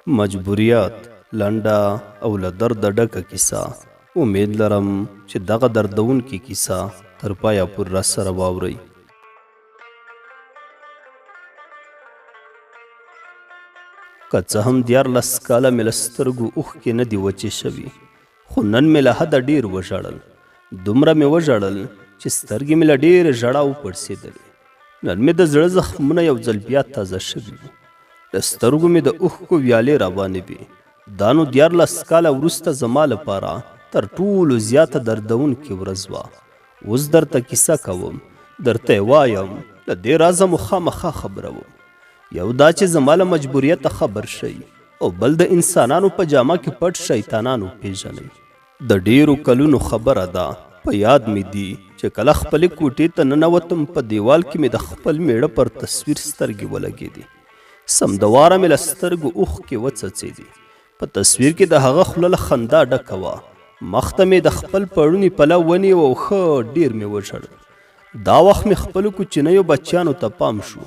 مجبوریت، لنډه او له درده ډکه کیسه. امید لرم چې دغه دردونکې کیسه تر پایه پورې راسره واورئ. که څه هم 13 کاله مې له سترګو اوښکې نه دي وچې شوي، خو نن مې له حده ډېر وژړل. دومره مې وژړل چې سترګې مې له ډېرې ژړا وپړسېدلې. نن مې د زړه زخمونه یو ځل بیا تازه شوي وو. له سترګو مې د اوښکو ویالې روانې وې. دا نو 13 کاله وروسته زما لپاره تر ټولو زیاته دردونکې ورځ وه. اوس درته کیسه کوم، درته یې وایم، له دې رازه مو خامخا خبروم. یو دا چې زما له مجبوریته خبر شئ او بل د انسانانو په جامه کې پټ شیطانان وپېژنئ. د ډېرو کلونو خبره ده، په یاد مې دي چې کله خپلې کوټې ته ننوتم، په دیوال کې مې د خپل مېړه پر تصویر سترګې ولګېدې. سمدواره مې له سترګو اوښکې وڅڅېدې. په تصویر کې د هغه خوله له خندا ډکه وه. مخ ته مې د خپل پړوني پلو ونیو او ښه ډېر مې وژړل. دا وخت مې خپلو کوچنیو بچیانو ته پام شو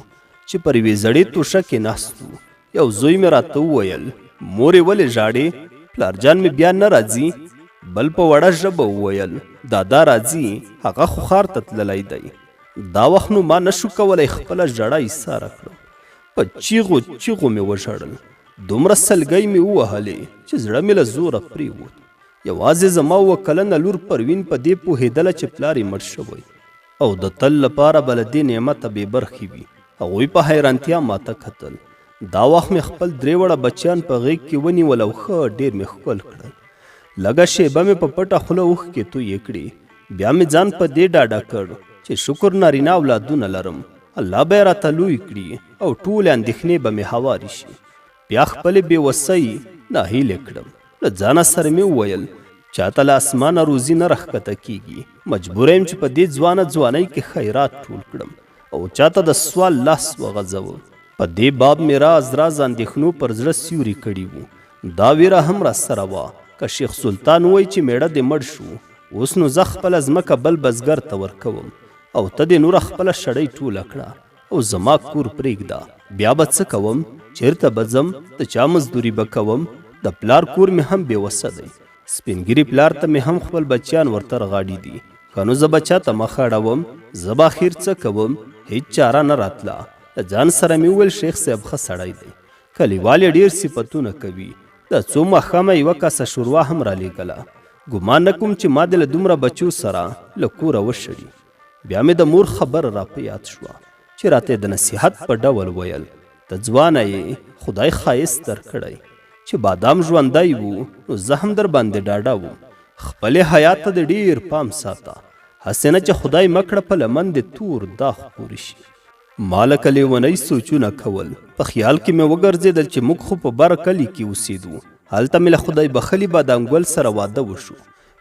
چې پر یوې زړې توشکې ناست وو. یو زوی مې راته وویل، مورې ولې ژاړې؟ پلارجان مې بیا نه راځي؟ بل په وړه ژبه وویل، دادا راځي، هغه خو ښار ته تللی دی. دا وخت نو ما نشو کولی خپله ژړا ایساره کړم. په چیغو چیغو مې وژړل. دومره سلګۍ مې ووهلې چې زړه مې له زوره پرېوت. یوازې زما 7 کلنه لور پروین په دې پوهېدله چې پلار یې مړ شوی او د تل لپاره به له دې نعمته بې برخې وي. هغوی په حیرانتیا ماته کتل. دا وخت مې خپل درې واړه بچیان په غېږ کې ونیول او ښه ډېر مې ښکل کړل. لږه شېبه مې په پټه خوله اوښکې تویې کړې. بیا مې ځان په دې ډاډه کړ چې شکر نارینه اولادونه لرم، الله به یې راته لوی کړي او ټولې اندېښنې به مې هوارې شي. بیا خپلې بې وسۍ ناهیلې کړم. له ځانه سره مې وویل، چاته له اسمانه روزي نه راښکته کېږي، مجبوره یم چې په دې ځوانه ځوانۍ کې خیرات ټول کړم او چاته د سوال لاس وغځوم. په دې باب مې راز راز اندېښنو پر زړه سیوري کړي وو. دا ویره هم راسره وه، که شیخ سلطان ووایي چې مېړه دې مړ شو، اوس نو زه خپله ځمکه بل بزګر ته ورکوم او ته دې نوره خپله شړۍ ټوله کړه او زما کور پرېږده، بیا به څه کوم، چېرته به ځم، د چا مزدوري به کوم؟ د پلار کور مې هم بې وسه دی، سپین ږیري پلار ته مې هم خپل بچیان ورتر غاړې دي، که نو زه به چا ته مخ اړوم، زه به اخیر څه کوم؟ هیڅ چاره نه راتله. له ځان سره مې وویل شیخ صاحب ښه سړی دی، کلیوال یې ډېر صفتونه کوي، دا څو ماښامه یوه کاسه شوروا هم رالیږله، ګمان نه کوم چې ما دې له دومره بچو سره له کوره وشړي. بیا مې د مور خبره را په یاد شوه چې راته یې د نصیحت په ډول ویل، ته ځوانه یې، خدای ښایست درکړی، چې بادام ژوندی وو نو زه هم درباندې ډاډه وم، خپلې حیا ته دې ډېر پام ساته، هسې نه چې خدای مه کړه په لمن دې تور داغ پورې شي. ما لکه لیونی سوچونه کول، په خیال کې مې وګرځېدل چې موږ خو په بر کلي کې اوسېدو، هلته مې له خدای بخښلي بادام ګل سره واده وشو،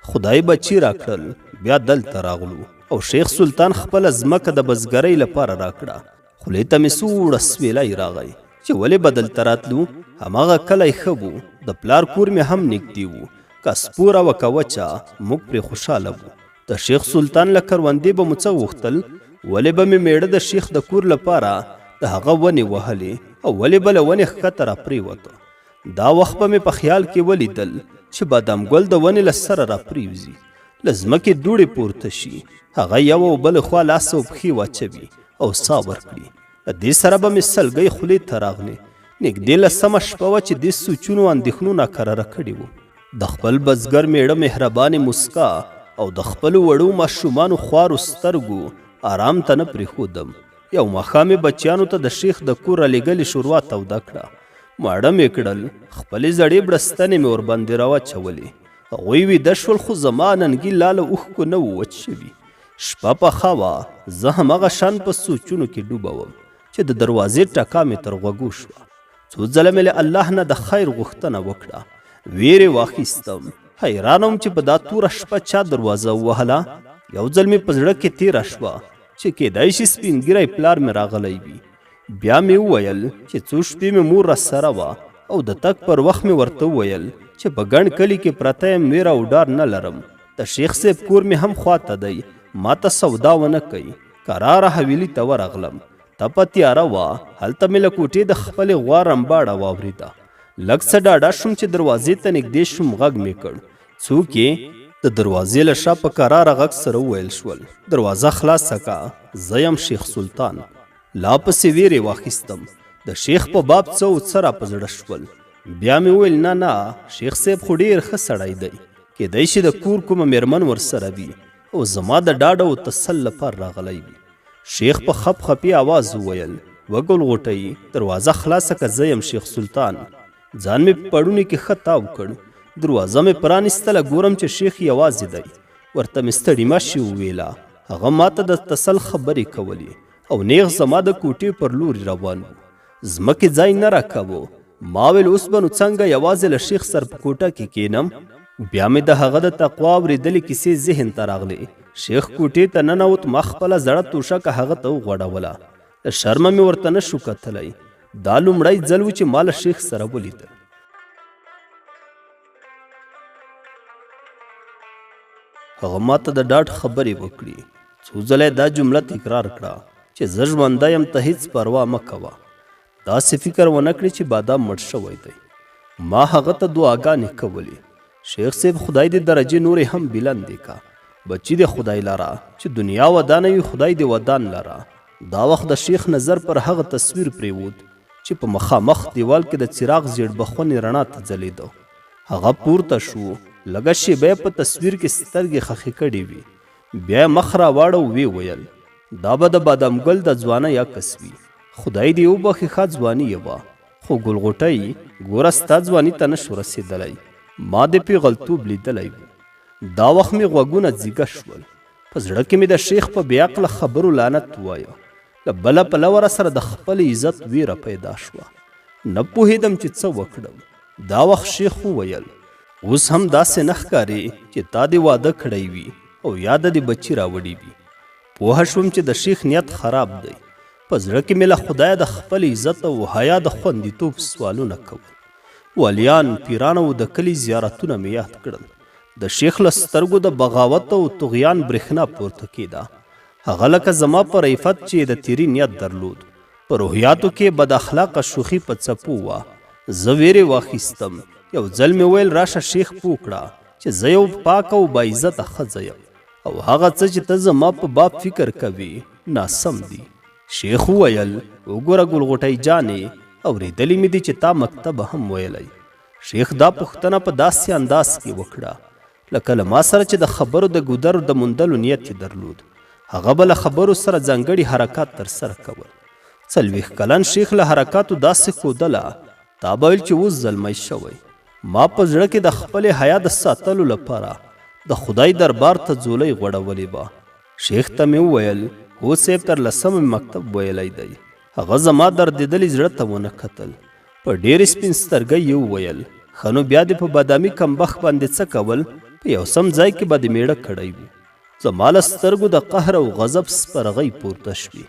خدای بچي راکړل، بیا دلته راغلو او شیخ سلطان خپله ځمکه د بزګرۍ لپاره راکړه. خولې ته مې سوړ اسویلی راغی چې ولې به دلته راتلو، هماغه کلی ښه و، د پلار کور مې هم نږدې و، که سپوره وه که وچه، موږ پرې خوشحاله وو. د شیخ سلطان له کروندې به مو څه غوښتل؟ ولې به مې مېړه د شیخ د کور لپاره د هغه ونې وهلې او ولې به له ونې ښکته راپرېوته؟ دا وخت به مې په خیال کې ولیدل چې بادام ګل د ونې له سره راپرېوځي، له ځمکې دوړې پورته شي، هغه یو او بل خوا لاس او پښې واچوي او سا ورکړي. له دې سره به مې سلګۍ خولې ته راغلې. نږدې لسمه شپه وه چې دې سوچونو او اندېښنو ناکراره کړي وو. د خپل بزګر مېړه مهربانې موسکا او د خپلو وړو ماشومانو خوارو سترګو آرام ته نه پرېښودم. یو ماښام مې بچیانو ته د شیخ د کور رالیږلې شوروا توده کړه، ماړه مې کړل، خپلې زړې بړستنې مې ورباندې راواچولې. هغوی ویده شول، خو زما ننګي لا له اوښکو نه وو وچ شوي. شپه پخه وه، زه هماغه شان په سوچونو کې ډوبه وم چې د دروازې ټکا مې تر غوږو شوه. څو ځله مې له الله نه د خیر غوښتنه وکړه، ویرې واخیستم، حیران وم چې په دا توره شپه چا دروازه ووهله. یو ځل مې په زړه کې تیره شوه چې کیدای شي سپین ږیری پلار مې راغلی وي. بیا مې وویل چې څو شپې مې مور راسره وه او د تګ پر وخت مې ورته وویل چې په ګڼ کلي کې پرته یم، ویره او ډار نه لرم، د شیخ صاحب کور مې هم خواته دی، ماته سودا ونه کوي. کراره حویلی ته ورغلم، تپه تیاره وه، هلته مې له کوټې د خپلې غوا رمباړه واورېده. لږ څه ډاډه شوم چې دروازې ته نږدې شوم، غږ مې کړ، څوک یې؟ د دروازې له شا په کراره غږ سره وویل شول، دروازه خلاصه که، زه یم شیخ سلطان. لا پسې ویرې واخیستم، د شیخ په باب څه او څه را په زړه شول. بیا مې وویل، نه نه، شیخ صاحب خو ډېر ښه سړی دی، کیدای شي د کور کومه میرمن ورسره وي او زما د ډاډ او تسل لپاره راغلی وي. شیخ په خپ خپي اواز وویل، وه ګل غوټۍ، دروازه خلاصه که، زه یم شیخ سلطان. ځان مې په پړوني کې ښه تاو کړ، دروازه مې پرانیستله، ګورم چې شیخ یوازې دی. ورته مې ستړي مه شي وویله. هغه ماته د تسل خبرې کولې او نیغ زما د کوټې پر لوري روان و. ځمکې ځای نه راکاوه. ما ویل اوس به نو څنګه یوازې له شیخ سره په کوټه کې کینم؟ بیا مې د هغه د تقوا اورېدلې کیسې ذهن ته راغلې. شیخ کوټې ته ننوت، ما خپله زړه توشکه هغه ته وغوړوله. له شرمه مې ورته نه شو کتلی. دا لومړی ځل و چې ما له شیخ سره ولیدل. هغه ما ته د ډاډ خبرې وکړې. څو ځله یې دا جمله تکرار کړه چې زه ژوندی یم، ته هیڅ پروا مه کوه. داسې فکر ونه کړې چې بادام مړ شوی دی. ما هغه ته دعاګانې کولې، شیخ صاحب خدای دې درجې نورې هم بلندې کا، بچي دې خدای لره، چې دنیا ودانه وي خدای دې ودان لره. دا وخت د شیخ نظر پر هغه تصویر پرېوت چې په مخامخ دیوال کې د څراغ زیړبخونې رڼا ته ځلېده. هغه پورته شو، لږه شېبه یې په تصویر کې سترګې ښخې کړې وې، بیا یې مخ راواړاوه، ویې ویل، دا به د بادام ګل د ځوانۍ عکس وي، خدای دې وبخښي ښه ځواني یې وه، خو ګل غوټۍ ګوره ستا ځواني ته نه شو رسېدلی، ما دې پېغلتوب لیدلی و. دا وخت مې غوږونه ځیږه شول، په زړه کې مې د شیخ په بې عقله خبرو لعنت ووایه، له بله پلوه راسره د خپل عزت ویره پیدا شوه، نه پوهېدم چې څه وکړم. دا وخت شیخ وویل، اوس هم داسې نه ښکارې چې تا دې واده کړی وي او یا د دې بچي راوړي وي. پوه شوم چې د شیخ نیت خراب دی. په زړه کې مې له خدایه د خپل عزت او حیا د خوندیتوب سوالونه کول. ولیان، پیران او د کلي زیارتونه مې یاد کړل. د شیخ له سترګو د بغاوت او طغیان برېښنا پورته کېده. هغه لکه زما پر عفت چې یې د تیري نیت درلود. په روحیاتو کې یې بد اخلاقه شوخي په څپو وه. زه وېرې واخیستم. یو ځل مې ویل راشه شیخ پوه کړه چې زه یو پاکه او باعزته ښځه یم او هغه څه چې ته زما په باب فکر کوې ناسم دي. شیخ وویل، وګوره ګل غوټۍ جانې، اورېدلي مې دي چې تا مکتب هم ویلی. شیخ دا پوښتنه په داسې انداز کې وکړه لکه له ما سره چې د خبرو د ګودر د موندلو نیت یې درلود. هغه به له خبرو سره ځانګړي حرکات ترسره کول. 40 کلن شیخ له حرکاتو داسې ښودله، تا به ویل چې اوس زلمی شوی. ما په زړه کې د خپلې حیا د ساتلو لپاره د خدای دربار ته ځولۍ غوړولې وه. شیخ ته مې وویل، هو صیب تر لسمه مې مکتب ویلی دی. هغه زما دردېدلي زړه ته ونه کتل. په ډېرې سپین سترګۍ یې وویل، ښه نو بیا دې په بادامي کمبخت باندې څه کول، په یو سم ځای کې به دې مېړه کړی و. زما له سترګو د قهر او غضب سپرغۍ پورته شوې.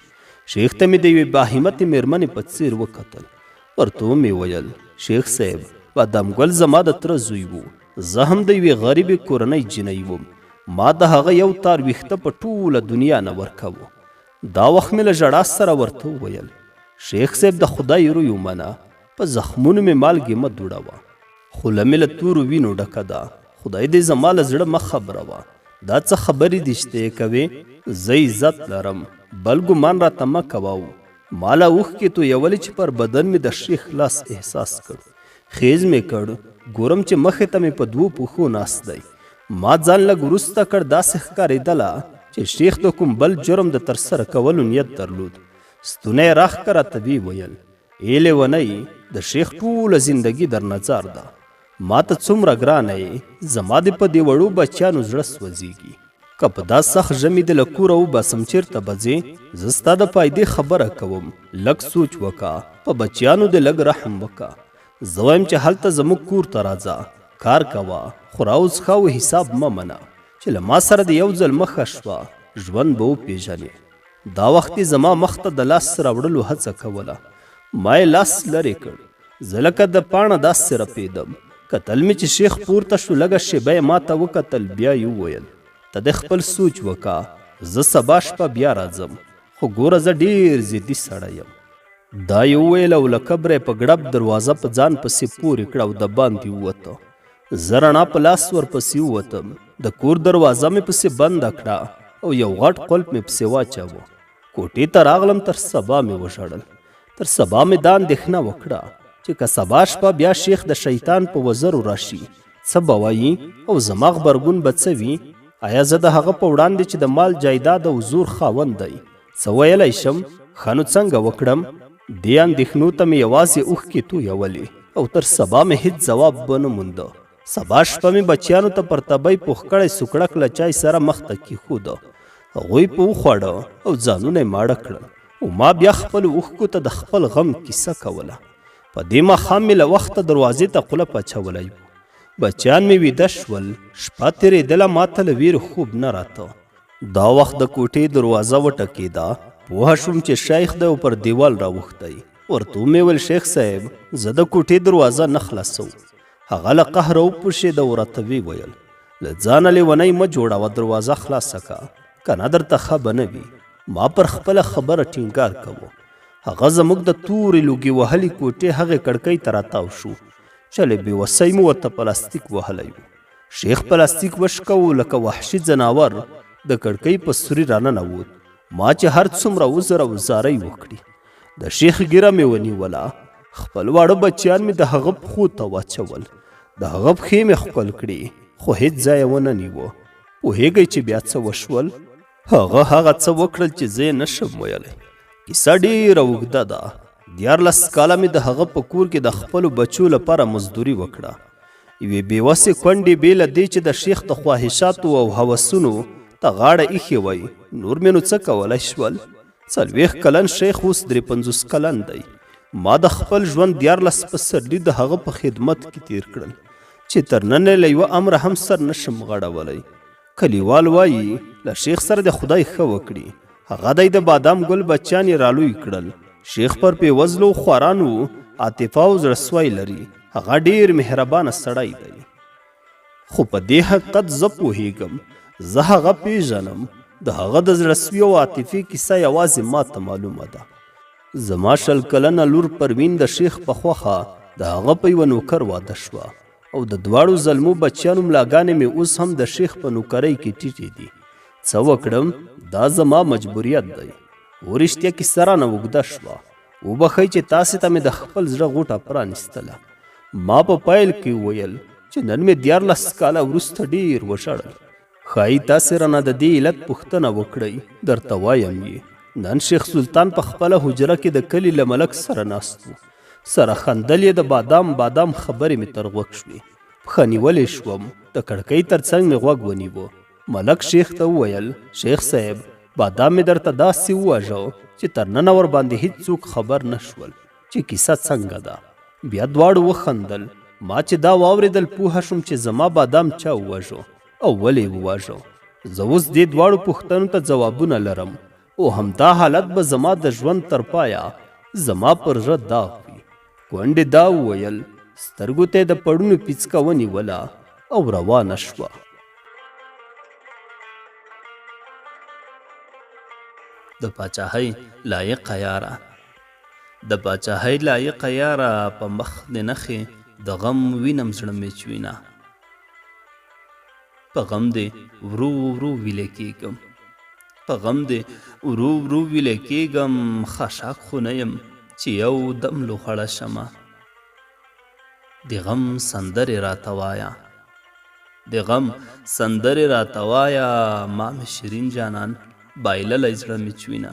شیخ ته مې د یوې باهمتې مېرمنې په څېر وکتل. ورته ومې ویل، شیخ صاحب، بادام ګل زما د تره زوی و. زه هم د یوې غریبې کورنۍ جینۍ وم. ما د هغه یو تار ویښته په ټوله دنیا نه ورکاوه. دا وخت مې له ژړا سره ورته وویل، شیخ صاحب د خدای روی ومنه، په زخمونو مې مالګې مه دوړوه. خوله مې له تورو وینو ډکه ده، خدای دې زما له زړه مه خبروه. دا څه خبرې دي چې ته یې کوې؟ زه عزت لرم، بل ګومان راته مه کوه او ما لا اوښکې تویولې چې پر بدن مې د شیخ لاس احساس کړ. خیز مې کړ، ګورم چې مخې ته مې په دوو پښو ناست دی. ما ځان لږ وروسته کړ، داسې ښکارېدله چې شیخ د کوم بل جرم د ترسره کولو نیت درلود. ستونی یې راښکه راته ویې ویل، ای لیونۍ، د شیخ ټوله زندګي درنه ځار ده. ماته څومره ګرانه یې، زما دې په دې وړو بچیانو زړه سوځېږي. که په دا سخت ژمي دې له کوره وباسم چېرته به ځې؟ زه ستا د فایدې خبره کوم، لږ سوچ وکه، په بچیانو دې لږ رحم وکه. زه وایم چې هلته زموږ کور ته راځه، کار کوه، خوره او څښه او حساب مه منه. چې له ما سره دې یو ځل مخه شوه، ژوند به وپېژنې. دا وخت یې زما مخ ته د لاس راوړلو هڅه کوله. ما یې لاس لرې کړ. زه لکه د پاڼه داسې رپېدم. کتل مې چې شیخ پورته شو، لږه شېبه یې ماته وکتل، بیا یې وویل، ته دې خپل سوچ وکه، زه سبا شپه بیا راځم، خو ګوره زه ډېر ضدي سړی یم. دا یې وویل او له قبره یې په ګړب دروازه په ځان پسې پورې کړه او دباندې ووته. زه رڼا په لاس ورپسې ووتم. د کور دروازه مې پسې بنده کړه او یو غټ قلف مې پسې واچاوه. کوټې ته راغلم، تر سبا مې وژړل. تر سبا مې دا اندېښنه وکړه چې که سبا شپه بیا شیخ د شیطان په وزرو راشي، څه به وایي او زما غبرګون به څه وي؟ ایا زه د هغه په وړاندې چې د مال، جایداد او زور خاوند دی، څه ویلی شم؟ ښه نو څنګه وکړم؟ دې اندېښنو ته مې یوازې اوښکې تویولې او تر سبا مې هیڅ ځواب ونه مونده. سبا شپه مې بچیانو ته پر تبۍ پوخ کړی سوکړک له چای سره مخته کیښوده. هغوی په وخواړه او ځانونه یې ماړه کړل او ما بیا خپلو اوښکو ته د خپل غم کیسه کوله. په دې ماښام مې له وخته دروازې ته قلپ اچولی و. بچیان مې ویده شول. شپه تېرېدله، ما ته له وېرې خوب نه راته. دا وخت د کوټې دروازه وټکېده. پوه شوم چې شیخ دی او پر دیوال راوښتی. ورته ومې ویل، شیخ صاحب، زه د کوټې دروازه نه خلاصوم. هغه له قهره وپوښېده او راته ویې ویل، له ځانه لیونی مه جوړوه، دروازه خلاصه که، که نه درته ښه به نه وي. ما پر خپله خبره ټینګار کوه. هغه زموږ د تورې لوګي وهلې کوټې هغې کړکۍ ته راتاو شو چې له بېوسۍ مو ورته پلاستیک وهلی و. شیخ پلاستیک وشکوو، لکه وحشي ځناور د کړکۍ په سوري راننووت. ما چې هر څومره عذر او زارۍ وکړي، د شیخ ږیره مې ونیوله. خپل واړه بچیان مې د هغه پښو ته واچول، د هغه پښې مې ښکل کړې، خو هیڅ ځای یې ونه نیوه. پوهېږئ چې بیا څه وشول؟ هغه هغه څه وکړل چې زه یې نه شم ویلی. کیسه ډېره اوږده ده. 13 کاله مې د هغه په کور کې د خپلو بچو لپاره مزدوري وکړه. یوې بېوسې کونډې بې له دې چې د شیخ د خواهشاتو او هوسونو ته غاړه ایښې وای، نور مې نو څه کولی شول؟ 40 کلن شیخ اوس 53 کلن دی. ما د خپل ژوند 13 پسرلي د هغه په خدمت کې تېر کړل چې تر ننه له یوه امره هم سر نه شم غړولی. کلیوال وایي، له شیخ سره د خدای ښه وکړي، هغه دی د بادام ګل بچیان یې رالوی کړل. شیخ پر بېوزلو خوارانو عاطفه او زړه سوی لري، هغه ډېر مهربانه سړی دی. خو په دې حقیقت زه پوهېږم، زه هغه پېژنم، د هغه د زړه سوي او عاطفې کیسه یوازې ما ته معلومه ده. زما 20 کلنه لور پروین د شیخ په خوښه د هغه په یوه نوکر واده شوه او د دواړو زلمو بچیانو ملاګانې مې اوس هم د شیخ په نوکرۍ کې ټیټې دي. څه وکړم، دا زما مجبوریت دی. او رښتیا کیسه رانه اوږده شوه. وبخښئ چې تاسې ته مې د خپل زړه غوټه پرانیستله. ما په پیل کې وویل چې نن مې 13 کاله وروسته ډېر وژړل. ښایي تاسې رانه د دې علت پوښتنه وکړئ، درته وایم یې. نن شیخ سلطان په خپله حجره کې د کلي له ملک سره ناست و. سره خندل یې، د بادام بادام خبرې مې تر غوږ شوې. پښه نیولې شوم، د کړکۍ تر څنګ مې غوږ ونیوه. ملک شیخ ته وویل، شیخ صاحب، بادام مې درته داسې وواژه چې تر ننه ورباندې هیڅوک خبر نه شول چې کیسه څنګه ده. بیا دواړو وخندل. ما چې دا واورېدل پوهه شوم چې زما بادام چا وواژه او ولې یې وواژه. زه اوس دې دواړو پوښتنو ته ځوابونه لرم او همدا حالت به زما د ژوند تر پایه زما پر زړه داغ وي. کونډې دا وویل، سترګو ته یې د پړونو پیڅکه ونیوله او روانه شوه. د پاچاهۍ لایقه یاره، د پاچاهۍ لایقه یاره، په مخ دې نښې د غم وینم زړه مې چوینه. په غم دې ورو ورو ویلې کېږم، په غم دې ورو ورو ویلې کېږم، خاشاک خو نه یم چې یو دم لوخړه شمه. د غم سندرې راته وایه، د غم سندرې راته وایه، ما مې شیرین جانان بایللی زړه مې چوینه.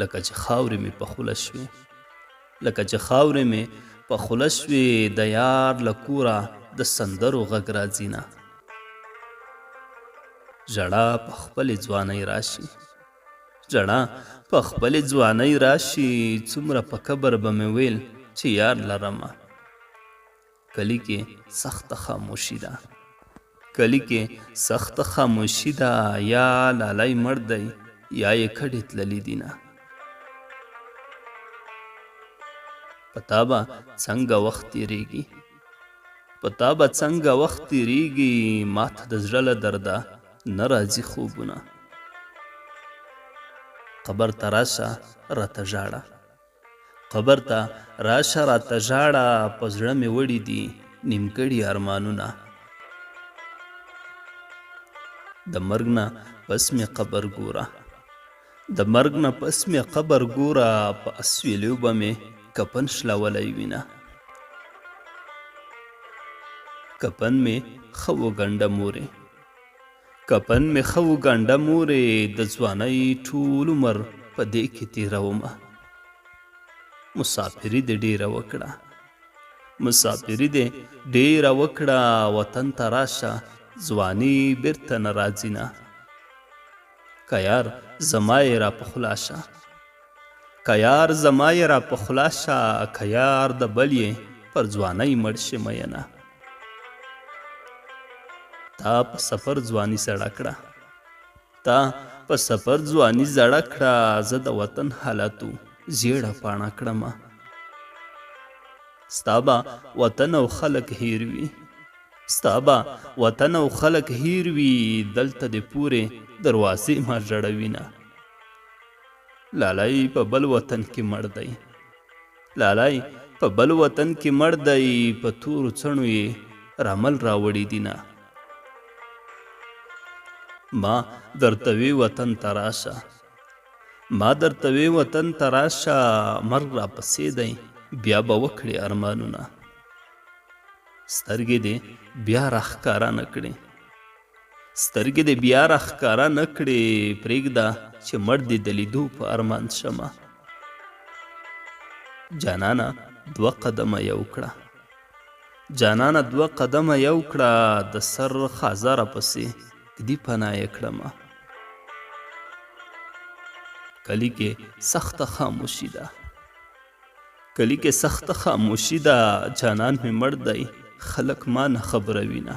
لکه چې خاورې مې په خوله شوې، لکه چې خاورې مې په خوله شوې، د یار له کوره د سندرو غږ راځینه. ژړا په خپلې ځوانۍ راشي، ژړا په خپلې ځوانۍ راشي، څومره په کبر به مې ویل چې یار لرمه. کلي کې سخته خاموشي ده، کلي کې سخته خاموشي ده، یا لالی مړ دی یا یې کډې تللي دي نه. په تا به څنګه وخت تېرېږي، په تا به څنګه وخت تېرېږي، ما ته د زړه له درده نه راځي خوبونه. قبر ته راشه راته ژاړه. قبر ته راشه راته ژاړه په زړه مې وړي دي نیمګړي ارمانونه. د مرګ نه پس مې قبر ګوره. د مرګ نه پس مې قبر ګوره په اسویلیو به مې کفن شلولی وینه. کفن مې ښه وګنډه مورې. کفن مې ښه وګنډه مورې د ځوانۍ ټول عمر په دې کې تېرومه. مسافري دې ډېره وکړه. مسافري دې ډېره وکړه وطن ته راشه ځواني بېرته نه راځينه. که یار زما یې را په خوله شه. که یار زما یې را په خوله شه که یار د بل یې پر ځوانۍ مړ شې مینه. تا په سفر ځواني زړه کړه. تا په سفر ځواني زړه کړه زه د وطن حالاتو زیړه پاڼه کړمه. ستا به وطن او خلک هیر وي. ستا به وطن او خلک هیر وي دلته دې پورې دروازې ما ژړوینه. لالی په بل وطن کې مړ دی. لالی په بل وطن کې مړ دی په تورو څڼو یې رمل راوړي دینه. ما درته وی وطن ته راشه. ما درته وی وطن ته راشه مرګ راپسې دی بیا به وکړې ارمانونه. سترګې دې بیا راښکاره نه کړې. سترګې دې بیا راښکاره نه کړې پرېږده چې مړ دې د لیدو په ارمان شمه. جانانه دوه قدمه یو کړه. جانانه دوه قدمه یو کړه د سر خازه راپسې ږدي پناه یې کړمه. کلي کې سخته خاموشي ده. کلي کې سخته خاموشي ده جانان مې مړ دی خلک ما نه خبروینه.